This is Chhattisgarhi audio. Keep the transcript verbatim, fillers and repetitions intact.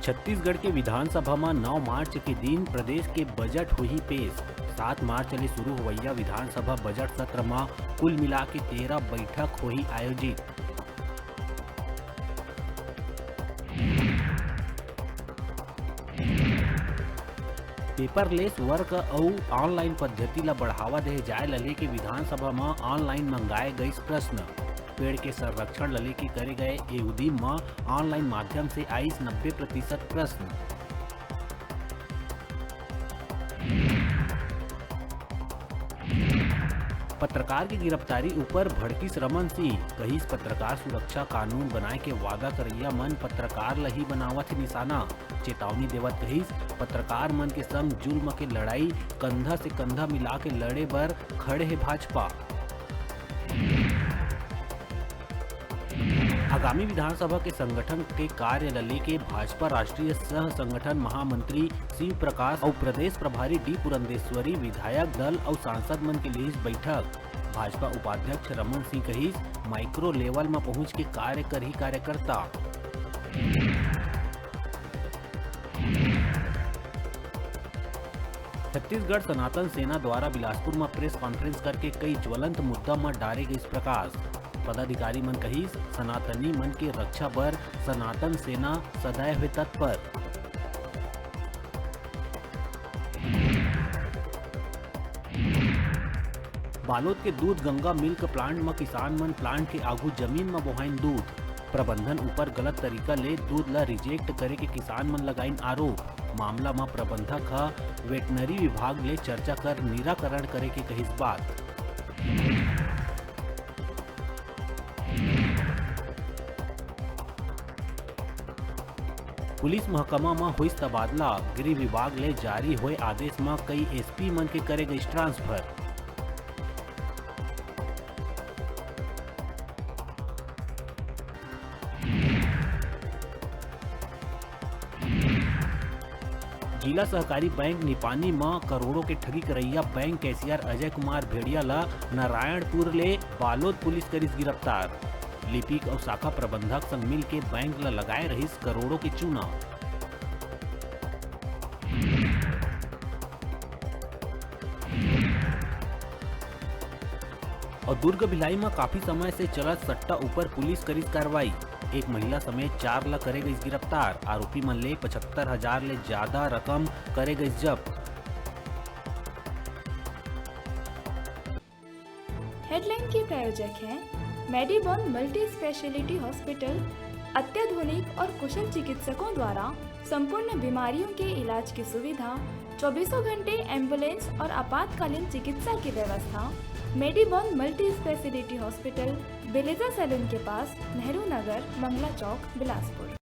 छत्तीसगढ़ के विधानसभा म नौ मार्च के दिन प्रदेश के बजट होही पेश। सात मार्च ले शुरू होवइया विधानसभा बजट सत्र म कुल मिला के तेरह बैठक होही आयोजित। पेपरलेस वर्क अउ ऑनलाइन पद्धति ल बढ़ावा दे जाय ल लेके विधानसभा म ऑनलाइन मंगाए गइस प्रश्न। पेड़ के संरक्षण ल लेके करे गए ए उदीम म ऑनलाइन माध्यम से आइस नब्बे प्रतिशत प्रश्न। पत्रकार के गिरफ्तारी ऊपर भड़किस रमन सिंह, कहिस पत्रकार सुरक्षा कानून बनाए के वादा करइया मन पत्रकार ल ही बनावत हे निशाना। चेतावनी देवत कहिस, पत्रकार मन के संग जुल्म के लड़ाई कंधा से कंधा मिला के लड़े बर खड़े हे भाजपा। आगामी विधानसभा के संगठन के कार्य ल लेके भाजपा राष्ट्रीय सह संगठन महामंत्री शिव प्रकाश अउ प्रदेश प्रभारी डी पुरंदेश्वरी, विधायक दल अउ सांसद मन के लीस बैठक। भाजपा उपाध्यक्ष रमन सिंह कहिस, माइक्रो लेवल म पहुंच के कार्य करही कार्यकर्ता। छत्तीसगढ़ सनातन सेना द्वारा बिलासपुर म प्रेस कॉन्फ्रेंस करके कई ज्वलंत मुद्दा म डारे गइस प्रकाश। पदाधिकारी मन कहिस, सनातनी मन के रक्षा बर सनातन सेना सदैव हे तत्पर। बालोद के दूध गंगा मिल्क प्लांट म किसान मन प्लांट के आगू जमीन म बोहाइन दूध। प्रबंधन ऊपर गलत तरीका ले दूध ल रिजेक्ट करे के किसान मन लगाइन आरोप। मामला म प्रबंधक ह वेटनरी विभाग ले चर्चा कर निराकरण करे के कहिस बात। पुलिस महकमा म होइस तबादला, गृह विभाग ले जारी होए आदेश म कई एसपी मन के करे गइस ट्रांसफर। जिला सहकारी बैंक निपानी म करोड़ों के ठगी करइया बैंक कैशियर अजय कुमार भेड़िया ल नारायणपुर ले बालोद पुलिस करिस गिरफ्तार। लिपिक अउ शाखा प्रबंधक संग मिलके बैंक ल लगाए रहिस करोड़ों के चूना। अउ दुर्ग भिलाई म काफी समय से चलत सट्टा ऊपर पुलिस करिस कार्रवाई। एक महिला समेत चार ल करे गइस गिरफ्तार। आरोपी मन ले पचहत्तर हजार ले ज्यादा रकम करे गइस जब्त। हेडलाइन के प्रायोजक हैं मेडीबॉन मल्टी स्पेशलिटी हॉस्पिटल। अत्याधुनिक और कुशल चिकित्सकों द्वारा संपूर्ण बीमारियों के इलाज की सुविधा, चौबीसों घंटे एम्बुलेंस और आपातकालीन चिकित्सा की व्यवस्था। मेडीबॉन मल्टी स्पेशलिटी हॉस्पिटल, बेलेजा सैलून के पास, नेहरू नगर, मंगला चौक, बिलासपुर।